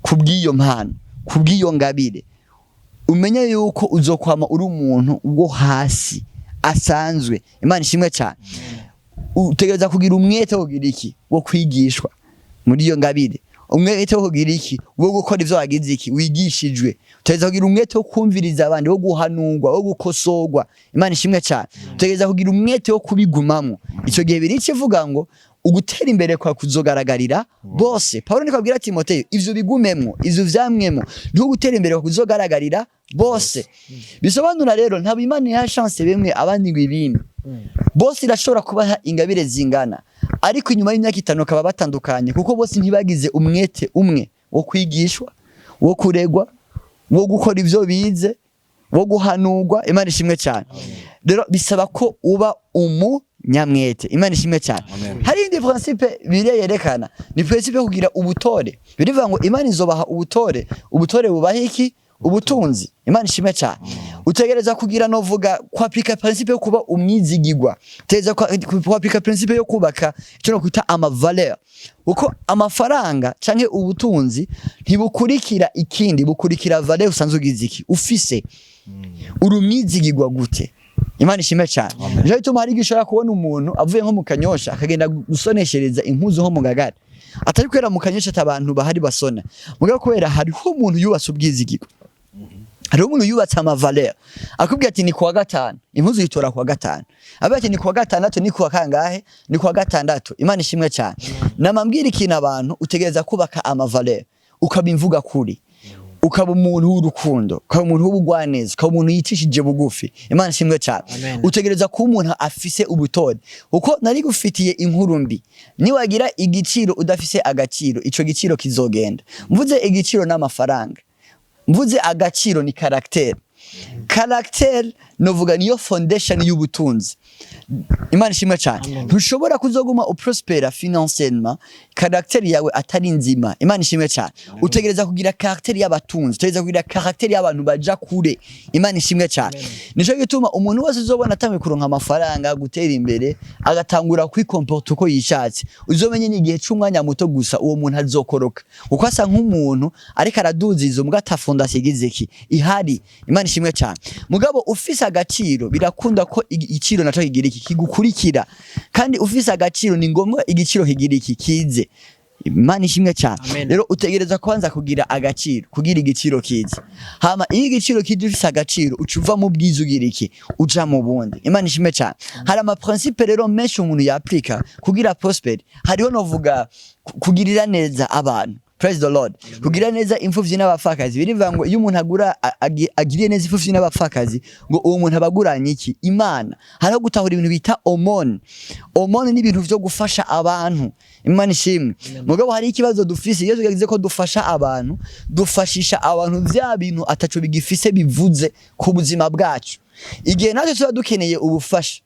kubw'iyo mpano, kubw'iyo ngabire. Umenye yuko uzokwama uri umuntu wo hasi asanzwe. Imana ishimwe cyane. Utegereza kugira umwete wo kugira iki? Wo kwigishwa muri iyo ngabire. Umwete wo kugira iki? Wo gukora ivyo wagize iki? Wigishijwe. Utegereza kugira umwete wo kumviriza abandi, wo guhanurwa, wo gukosorwa. Imana ishimwe cyane. Utegereza kugira umwete wo kubigumamwo. Ico gihe biri ikivuga ngo ugutera imbere kwa kuzogaragarira bose. Paulo niko abwira Timoteyo: "Ivyo bigumemwo, ivyo vyamwemwo, niho gutera imbere kwa kuzogaragarira bose." Bisobanura rero, ntabwo Imana iha chance bimwe, abandi ngo ibindi. Bose irashobora kubaha ingabire zingana, ariko inyuma y'imyaka 5 bakaba batandukanye, kuko bose ntibagize umwete umwe wo kwigishwa, wo kuregwa, wo gukora ivyo bize, wo guhanurwa. Imana ishimwe cyane. Rero bisaba ko uba umunyamwete. Imana ishimwe cyane. Amen. Hari indi principe Bibiliya yerekana, ni principe yo kugira ubutore. Birivuga ngo Imana izobaha ubutore, ubutore bubaha iki? Ubutunzi. Imana ishimwe cyane. Utegereza kugira, novuga, kwapika principe yo kuba umwizigigwa. Utegereza kwapika principe yo kubaka icyo no kwita ama valeur, kuko amafaranga canke ubutunzi ntibukurikira ikindi, bukurikira valeur usanzwe ugize iki? Ufise. Uri umwizigigwa gute? Imana ishimwe cyane. Nico gituma hari igihe ushobora kubona umuntu avuye nko mu Kanyosha, akagenda gusoneshereza impuzu nko mu Ngagara. Atari kubera mu Kanyosha ati abantu bahari basona, mugabo kubera hariho umuntu yubatse ubwizigirwa, hariho umuntu yubatse ama valeurs. Akubwira ati ni kuwa gatanu, impuzu yitora kuwa gatanu. Avuga ati ni kuwa gatandatu, ni kuwa kangahe? Ni kuwa gatandatu. Imana ishimwe cyane. Namambwira ikintu abantu: utegereza kubaka ama valeurs, ukaba imvuga kuri, ukaba umuntu w'urukundo, ukaba umuntu w'ubugwaneza, ukaba umuntu yicishije bugufi. Imana ishimwe cyane. Amen. Utegereza kuba umuntu afise ubutore, kuko nari gufitiye inkuru mbi: niwagira igiciro udafise agaciro, ico giciro kizogenda. Mvuze igiciro n'amafaranga, mvuze agaciro ni caractère. Caractère novuga niyo foundation y'ubutunzi. Imana ishimwe cyane. Ntushobora kuzoguma uprospera financièrement caractère yawe atari nzima. Imana ishimwe cyane. Utegereza kugira caractère y'abatunzi, utegereza kugira caractère y'abantu baja kure. Imana ishimwe cyane. Nico gituma umuntu wese uzobona atanguye kuronka amafaranga, gutera imbere, agatangura kwikomporta uko yishatse, uzomenye ni igihe c'umwanya muto gusa, uwo muntu azokoroka, kuko asa nk'umuntu ariko araduza izo mbwa ata fondation igize iki ihari. Imana ishimwe cyane. Mugabo ufise agaciro, birakunda ko igiciro naco kigira iki? Kigukurikira. Kandi ufise agaciro, ni ngombwa igiciro kigira iki? Kize. Imana ishimwe cyane. Amen. Rero utegereza kwanza kugira agaciro kugira igiciro kize. Hama iyo igiciro kije ufise agaciro, uca uva mu bwiza ugira iki? Uja mu bundi. Imana ishimwe cyane. Hari ama principe rero menshi umuntu yaplika kugira prospère. Hariho novuga kugirira neza abantu. Praise the Lord. Kugira neza imfuvyi n'abapfakazi, birivuga ngo iyo umuntu agura agiriye neza imfuvyi n'abapfakazi, ngo uwo muntu abaguranye iki? Imana. Hariho gutahura ibintu bita aumône. Aumône ni ibintu vyo gufasha abantu. Imana ishimwe. Mugabo hari ikibazo dufise: iyo tugize ko dufasha abantu, dufashisha abantu vya bintu ataco bigifise bivuze ku buzima bwacu. Igihe natwe tuba dukeneye ubufasha,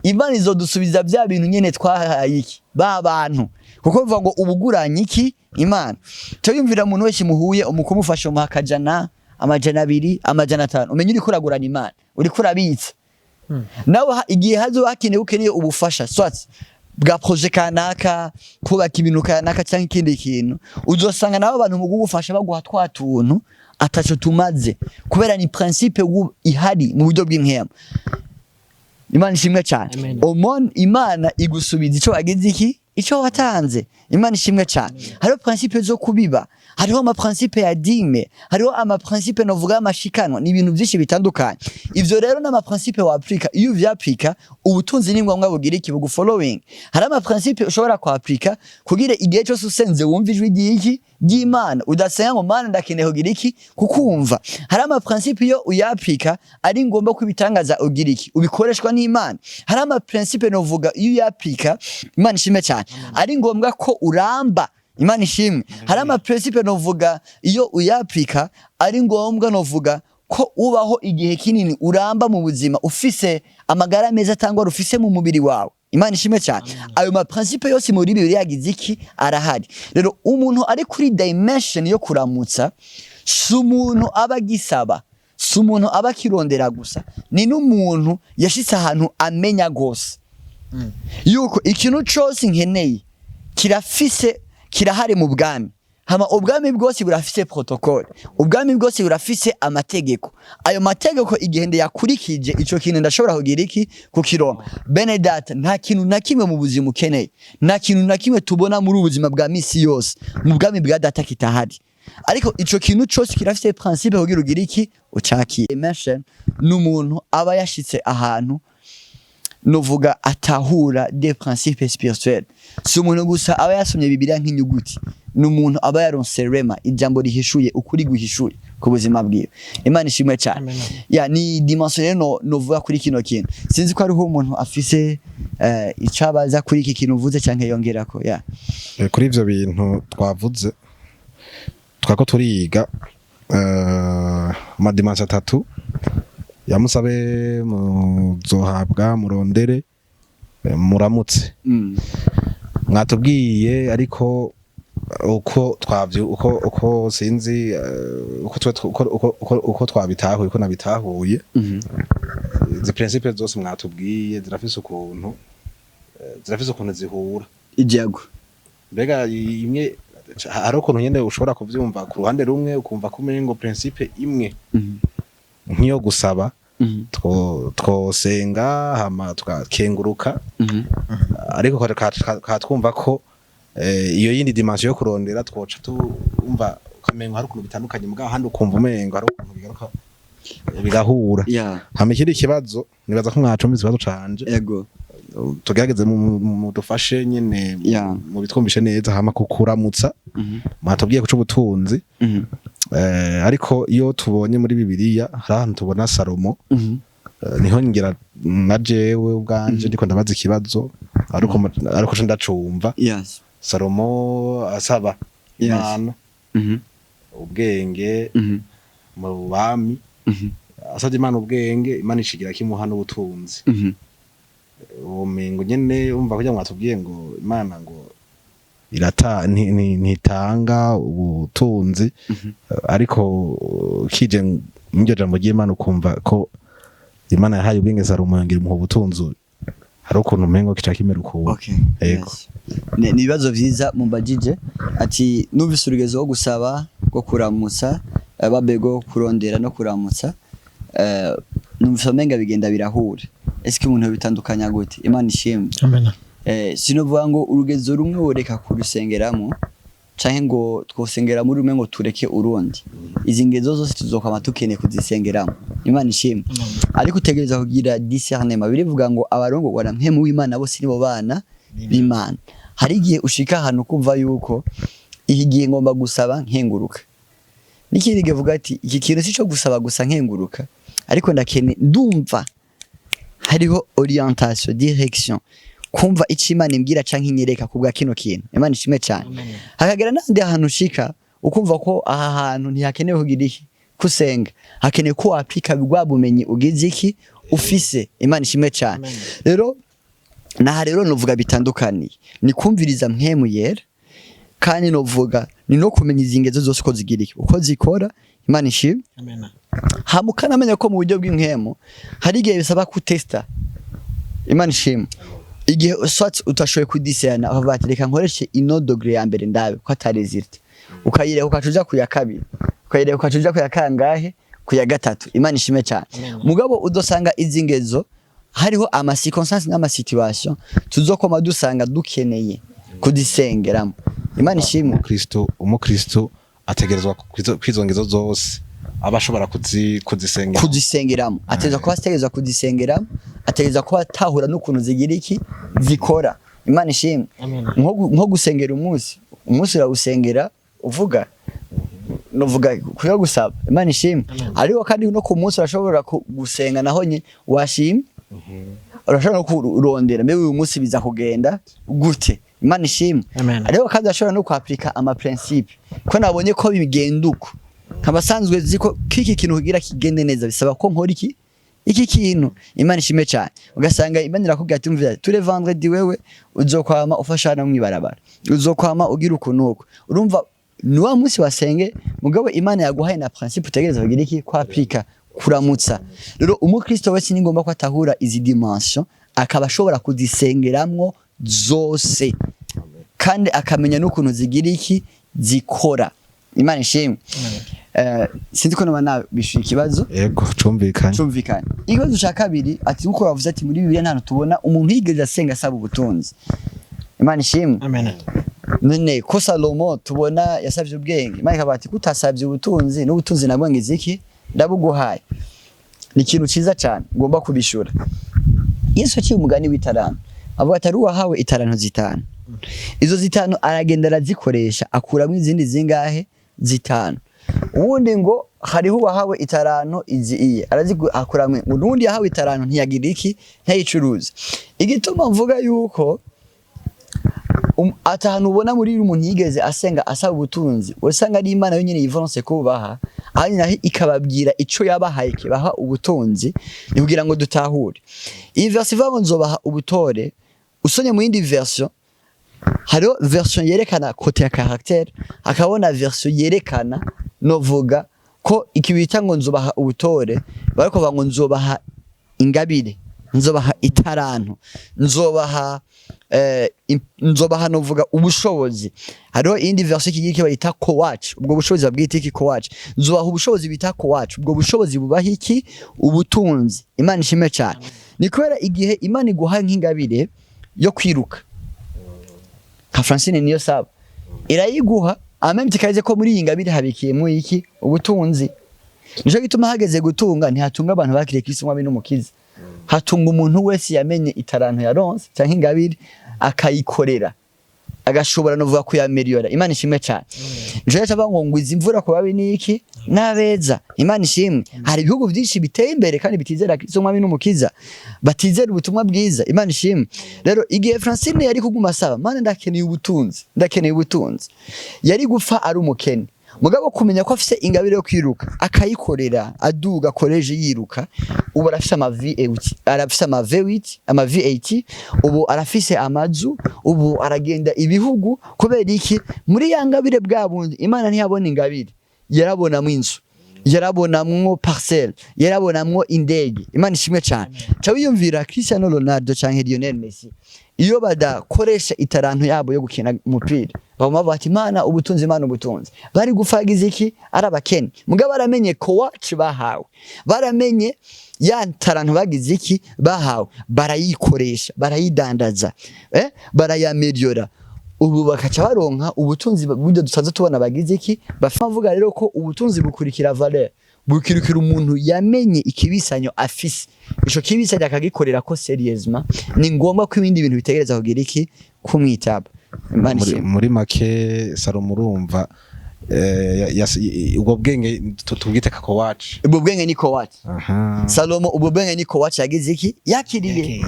Imana izodusubiza bya bintu nyene twahaye iki? Ba bantu. Kuko bivuga ngo ubuguranye iki? Imana. Cyo yumvira umuntu wese muhuye, umukumufasha, umuha akajana, 200, 500, umenye uriko uragurana Imana, uriko urabitsa. Nawe igihe hazoba hakenewe, ukeneye ubufasha, soit bwa projet kanaka, kubaka ibintu kanaka cyangwa ikindi kintu, uzosanga nabo abantu mu kugufasha baguha twa tuntu ataco tumaze, kubera ni principe ihari mu buryo bw'impwemu. Imana ishimwe cyane. Amen. Aumône, Imana igusubiza ico wagize iki? Ico watanze. Imana ishimwe cyane. Hariho principe zo kubiba, hariho ama principe ya dîme, hariho ama principe novuga amashikanwa, ni ibintu byinshi bitandukanye. Ivyo rero n'ama principe wa aplika. Iyo uvyapplika, ubutunzi ni ngombwa bugira iki? Bugu following. Hari ama principe ushobora kuaplika kugira igihe cyose usenze wumva ijwi ry'iki? Ry'Imana. Udasenga ngo "Mana, ndakeneye kugira iki?" Kukumva. Hari ama principe iyo uyaplika ari ngombwa ko ibitangaza ugira iki? Ubikoreshwa n'Imana. Hari ama principe novuga iyo uyaplika, Imana ishimwe cyane, ari ngombwa ko uramba. Imana ishimwe. Hari ama principe novuga iyo uyaplika ari ngombwa novuga ko ubaho igihe kinini, uramba mu buzima, ufise amagara meza atangwa ufise mu mubiri wawe. Imana ishimwe cyane. Ayo ma principe yose muri Bibiliya yagize iki? Arahari. Rero umuntu ari kuri dimension yo kuramutsa si umuntu aba agisaba, si umuntu aba akirondera gusa, ni n'umuntu yashitse ahantu amenya gose yuko ikintu cose nkeneye kirafise, kirahari mu bwami. Hama ubwami bwose burafise protocole, ubwami bwose burafise amategeko. Ayo mategeko igihe ndayakurikije, ico kintu ndashobora kugira iki? Kukironka. Bene data, nta kintu na kimwe mu buzima ukeneye, nta kintu na kimwe tubona muri ubu buzima bwa misi yose mu bwami bwa data kitahari. Ariko ico kintu cose kirafise principe kugira ugire iki? Ucakiye. Dimension ni umuntu aba yashitse ahantu novuga atahura des principes spirituels. Si umuntu gusa aba yasomye Bibiliya nk'inyuguti, ni umuntu aba yaronse rhema, ijambo rihishuye, ukuri guhishuye ku buzima bwiwe. Imana ishimwe cyane. Amen. Ya, ni dimension rero novuga kuri kino kintu. Sinzi ko hariho umuntu afise icabaza kuri iki kintu uvuze canke yongerako ya. Kuri ivyo bintu twavuze, twako turiga ama dimensions atatu yamusabe, muzohabwa, murondere, muramutse. Mwatubwiye ariko uko twavyo uko sinzi uko twe uko twabitahuye, uko nabitahuye, izi principe zose mwatubwiye zirafise ukuntu zihura. Ijago. Mbega imwe hari ukuntu nyene ushobora kuvyumva ku ruhande rumwe, ukumva ko umengo principe imwe nk'iyo gusaba, twosenga hama tukakenguruka, ariko twumva ko Iyo yindi dimension yo kurondera twoca tumva ukamengo hari ukuntu bitandukanye, mugabo handi ukumva umengo hari ukuntu bigaruka bigahura. Hama ikindi kibazo, nibaza ko mwacumva ikibazo canje. Ego. Tugerageze mudufashe nyene mubitwumvishe neza. Hama kukuramutsa, mwatubwiye ku c'ubutunzi, ariko iyo tubonye muri Bibiliya hari ahantu tubona Salomo, niho ngira na jewe ubwanje ndiko ndabaza ikibazo, ariko co ndacumva. Salomo asaba Imana ubwenge mu bami, asabye Imana ubwenge, Imana ishigira kimuha n'ubutunzi. Uwo mengo nyene umva kugira ngo mwatubwiye ngo Imana ngo irata ntitanga ubutunzi, ariko kije mw'iryo jambo ry'Imana ukumva ko Imana yahaye ubwenge Salomo yongera imuha ubutunzi, hari ukuntu umengo kica kimera ukuntu. Yego. Yes. Ni ibibazo vyiza mumbajije. Ati numvise urugezo rwo gusaba, rwo kuramutsa, babego kurondera no kuramutsa, numvise umenga bigenda birahura. Ese umuntu bitandukanya gute? Imana ishimwe. Amen. Sinovuga ngo urugezo rumwe woreka kurusengeramo canke ngo twosengera muri rumwe ngo tureke urundi. Izi ngezo zose tuzokwama tukeneye kuzisengeramo. Imana ishimwe. Ariko utegereza kugira discernement. Birivuga ngo abarongorwa na Mpwemu w'Imana bose nibo bana b'Imana. Hari igihe ushika ahantu kumva yuko iki gihe ngomba gusaba nkenguruka, n'ikindi gihe uvuga ati iki kintu si cyo gusaba gusa nkenguruka, ariko ndakene ndumva hariho orientation, direction, kumva icyo Imana imbwira canke inyereka kubwa kino kintu. Imana ishimwe cyane. Hakagera n'ahandi hantu ushika ukumva ko aha hantu ntihakenewe kugira iki, kusenga, hakenewe ko wapika bwa bumenyi ugize iki, ufise. Imana ishimwe cyane. Rero naha rero novuga bitandukaniye ni kumviriza Mpwemu Yera, kandi novuga ni no kumenya izi ngezo zose uko zigira iki, uko zikora. Imana ishimwe. Amen. Hama ukanamenya ko mu buryo bw'impwemu hari igihe bisaba kutesta. Imana ishimwe. Igihe soit utashoboye kudiscerna, ukavuga ati reka nkoreshe ino degré ya mbere ndabe ko atari résultat, ukayireka ukaca uja ku ya kabiri, ukayireka ukaca uja ku ya kangahe, ku ya gatatu. Imana ishimwe cyane. Mugabo udosanga izi ngezo hariho ama circonstances n'ama situation tuzokoma dusanga dukeneye kudisengeramo. Imana ishimwe. Umukristo ategerezwa kwizo ngezo zose aba ashobora kuzisengera. Kuzisengeramo, ategerezwa kuba ategerezwa kuzisengeramo, ategerezwa kuba atahura n'ukuntu zigira iki, zikora. Imana ishimwe. Amen. Nko gusengera umunsi, umunsi urawusengera uvuga, novuga kuyo gusaba. Imana ishimwe. Ariko kandi no ku munsi urashobora gusenga naho nye washimye, urashobora no kurondera mbere uyu munsi biza kugenda gute. Imana ishimwe. Amen. Ariko kandi urashobora no kwapplika ama principe ko nabonye ko bigenda uko, nkabasanzwe nzi ko kiki kintu kugira kigende neza bisaba ko nkora iki iki kintu. Imana ishimwe cyane. Ugasanga Imana irakubwira ati umvira, tous les vendredi wewe uzokwama ufasha no mwibarabara, uzokwama ugira ukuntu uko. Urumva ni wa munsi wasenge, mugabo Imana yaguhaye na principe utegereza kugira iki, kwapplika kuramutsa. Rero umukristo wese ni ngomba ko atahura izi dimension, akaba ashobora kuzisengeramwo zose, kandi akamenya n'ukuntu zigira iki, zikora. Imana ishimwe. Sinzi ko noba nabishuye ikibazo. Yego, cumvikanye. Cumvikanye. Ikibazo cya kabiri, ati nkuko bavuze ati muri Bibiliya nta hantu tubona umuntu yigeze asenga asaba ubutunzi. Imana ishimwe. Amen. None ko Salomo tubona yasabye ubwenge, Imana ikavuga ati kutasabye ubutunzi, n'ubutunzi nabwo ngize iki, ndabuguhaye. Ni ikintu cyiza cyane ngomba kubishura. Yesu aciye umugani w'itaranto, avuga ati ari uwahawe itaranto 5, izo 5 aragenda arazikoresha, akuramo izindi zingahe? 5. Ubundi ngo hariho uwahawe itaranto izi iye akuramwe, ngo n'uwundi yahawe itaranto ntiyagira iki, ntayicuruza. Igituma mvuga yuko atahantu ubona muri umuntu yigeze asenga asaba ubutunzi, usanga ari Imana yonyine yivolonse kubaha, ahandi naho ikababwira ico yabahaye kibaha ubutunzi, ni kugira ngo dutahure iyi version ivuga ngo nzobaha ubutore. Usonye mu yindi version, hariho version yerekana côté ya caractère, hakabona version yerekana novuga ko iki bita ngo nzobaha ubutore, bariko bavuga ngo nzobaha ingabire, nzobaha itaranto, nzobaha nzobaha novuga ubushobozi. Hariho iyindi version y'ikigiriki bayita koach, ubwo bushobozi babwita iki? Koach. Nzobaha ubushobozi bita koach, ubwo bushobozi bubaha iki? Ubutunzi. Imana ishimwe cyane. Ni kubera igihe Imana iguha nk'ingabire yo kwiruka nka Nka Francine niyo saba irayiguha ameme kikaze ko muri iyi ngabire habikiyemo iki? Ubutunzi. Nico gituma hageze gutunga, ntihatunga abantu bakiriye Kristo umwami n'umukiza, hatunga umuntu wese yamenye itaranto yaronse canke ingabire, akayikorera, agashobora no vuga kuyameliyora. Imana ishimwe cyane. Nico rero ngo ngwiza imvura ku babi n'iki? N'abeza. Imana ishimwe. Hari ibihugu byinshi biteye imbere kandi bitizera Kristo umwami n'umukiza, batizera ubutumwa bwiza. Imana ishimwe. Rero igihe Francine yari kuguma asaba: "Mana, ndakeneye ubutunzi, ndakeneye ubutunzi," yari gupfa ari umukene. Mugabo kumenya ko afise ingabire yo kwiruka, akayikorera, aduga koleje yiruka, ubu arafise ama V8, arafise ama V8, ama V8, ubu arafise amazu, ubu aragenda ibihugu. Kubera iki? Muri ya ngabire bwa bundi, Imana ntiyabona ingabire, yarabonamwo inzu, yarabonamwo parcelle, yarabonamwo indege. Imana ishimwe cyane. Ca wiyumvira Cristiano Ronaldo canke Lionel Messi, iyo badakoresha itaranto yabo yo gukina umupira, baguma bavuga ati: "Imana ubutunzi, Imana ubutunzi," bari gufagiza iki? Ari abakene. Mugabo baramenye ko wacu bahawe, baramenye ya taranto bagize iki? Bahawe, barayikoresha, barayidandaza, barayameliora, ubu bakaca baronka ubutunzi buryo dusanzwe tubona bagize iki? Bavuga rero ko ubutunzi bukurikira valeur, bukurikira umuntu yamenye ikibisanyo afise, ico kibisanyo akagikorera ko sérieusement. Ni ngombwa ko ibindi bintu bitegereza kugira iki? Kumwitaba. Imana muri, ishimwe. Muri make, Salomo, urumva ubwo bwenge tubwite kako wacu. Ubwo bwenge ni coach. Aha. Salomo, ubwo bwenge ni coach yagize iki? Yakiriye.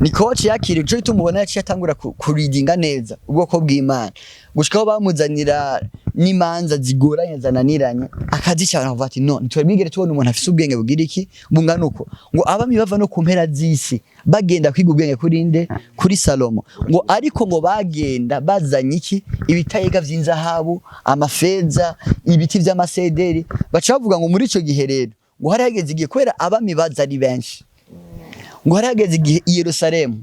Ni coach yakiriye. Ico gituma ubona yaciye atangura kuridinga neza ubwoko bw'Imana, gushikaho bamuzanira n'imanza zigoranye zananiranye, akazica. Abantu bavuga ati: "No ntitwebwigere tubona umuntu afise ubwenge bugira iki? Bungana uko." Ngo abami bava no ku mpera z'isi bagenda kwiga ubwenge kuri nde? Kuri Salomo. Ngo ariko ngo bagenda bazanye iki? Ibitayega vy'inzahabu, amafeza, ibiti vy'amasederi. Baca bavuga ngo muri ico gihe rero ngo hari hageze igihe, kubera abami baza ari benshi, ngo hari hageze igihe i Yerusalemu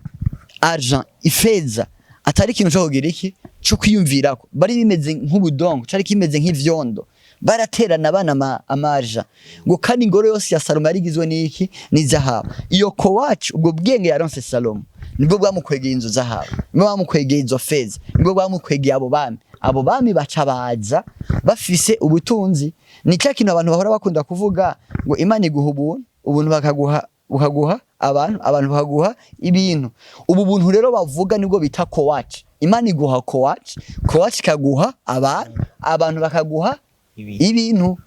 argent, ifeza, atari ikintu cyo kugira iki? Cyo kwiyumvirako. Bari bimeze nk'ubudongo, cari kimeze nk'ivyondo, baraterana abana amaja. Ngo kandi ingoro yose ya Salomo yari igizwe n'iki? N'izahabu. Iyo kowacu, ubwo bwenge yaronse Salomo, nibwo bwamukwegeye inzu zahabu, nibwo bwamukwegeye izo feza, nibwo bwamukwegeye abo bami. Abo bami baca baza bafise ubutunzi. Ni cya kintu abantu bahora bakunda kuvuga ngo Imana iguha ubuntu, ubuntu bakaguha, bukaguha abantu, abantu bakaguha ibintu. Ubu buntu rero bavuga nibwo bita kowaci. Imana iguha kowaci, kowaci ikaguha abantu, abantu bakaguha ibintu.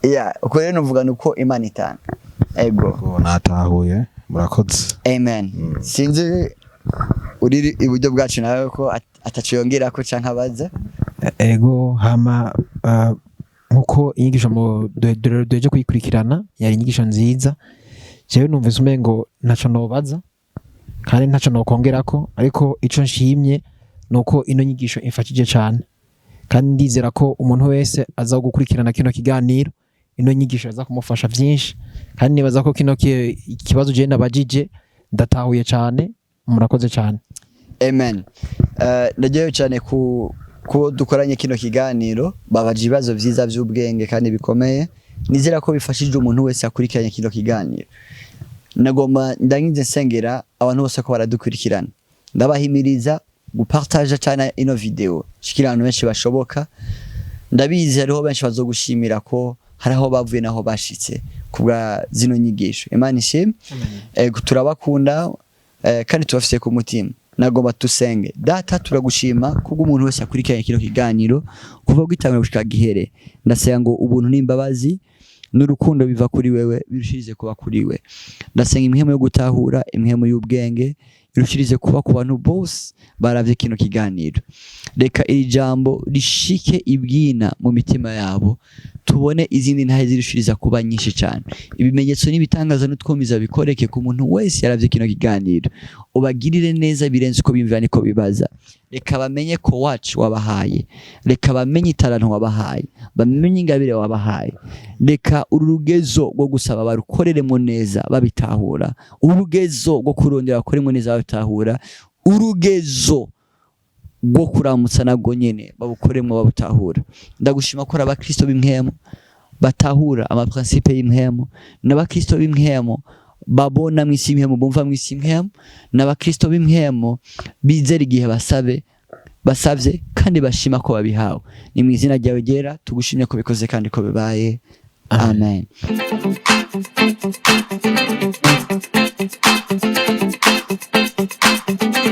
Yeah, uko rero nuvuga nuko Imana itanga. Ego. Ubwo natahuye, murakoze. Amen. Sinzi uri iburyo bwacu nawe ko ataco yongerako canke abaza. Ego, hama nkuko inyigisho mu duheje kuyikurikirana yari inyigisho nziza, jewe numvise umengo ntaco nobaza kandi ntaco nokongerako, ariko ico nshimye nuko ino nyigisho imfashije cane, kandi ndizera ko umuntu wese aza gukurikirana kino kiganiro, ino nyigisho aza kumufasha vyinshi. Kandi nibaza ko kino ikibazo je nabajije ndatahuye cane. Murakoze cane. Amen. Ndagiye cyane ku dukoranye kino kiganiro, babaje ibibazo vyiza vy'ubwenge kandi bikomeye. Nizera ko bifashije umuntu wese akurikiranye kino kiganiro. Nagomba ndangize nsengera abantu bose ko baradukurikirana. Ndabahimiriza gupartager cyane ino video shikira abantu benshi bashoboka. Ndabizi hariho benshi bazogushimira ko hari aho bavuye naho bashitse kubwa zino nyigisho. Imana ishimwe. Turabakunda kandi tubafise ku mutima. Nagomba tusenge. Data, turagushima kubwo umuntu wese akurikiranye kino kiganiro kuva gitangura gushika gihere. Ndasenga ngo ubuntu n'imbabazi n'urukundo biva kuri wewe birushirize kuba kuri we. Ndasenga impwemu yo gutahura, impwemu y'ubwenge irushirize kuba ku bantu bose baravye kino kiganiro. Reka iri jambo rishike ibwina mu mitima yabo, tubone izindi ntahe zirushiriza kuba nyinshi cyane, ibimenyetso n'ibitangaza n'utwumiza bikoreke ku muntu wese yaravye kino kiganiro. Ubagirire neza birenze uko biyumvira niko bibaza. Reka bamenye ko wacu wabahaye, reka bamenye itaranto wabahaye, bamenye ingabire wabahaye. Reka uru rugezo rwo gusaba barukoreremo neza babitahura, urugezo rwo kurondera bakoremo neza babitahura, urugezo rwo kuramutsa nabwo nyene babukoremo babutahura. Ndagushima ko ari abakristo b'impwemu batahura amaprincipe y'impwemu, n'abakristo b'impwemu babona mw'isi y'impwemu, bumva mw'isi y'impwemu, n'abakristo b'impwemu bizera igihe basabe Basavye kandi bashima ko babihawe. Ni mu izina ryawe ryera tugushimye ko bikoze kandi ko bibaye. Amen.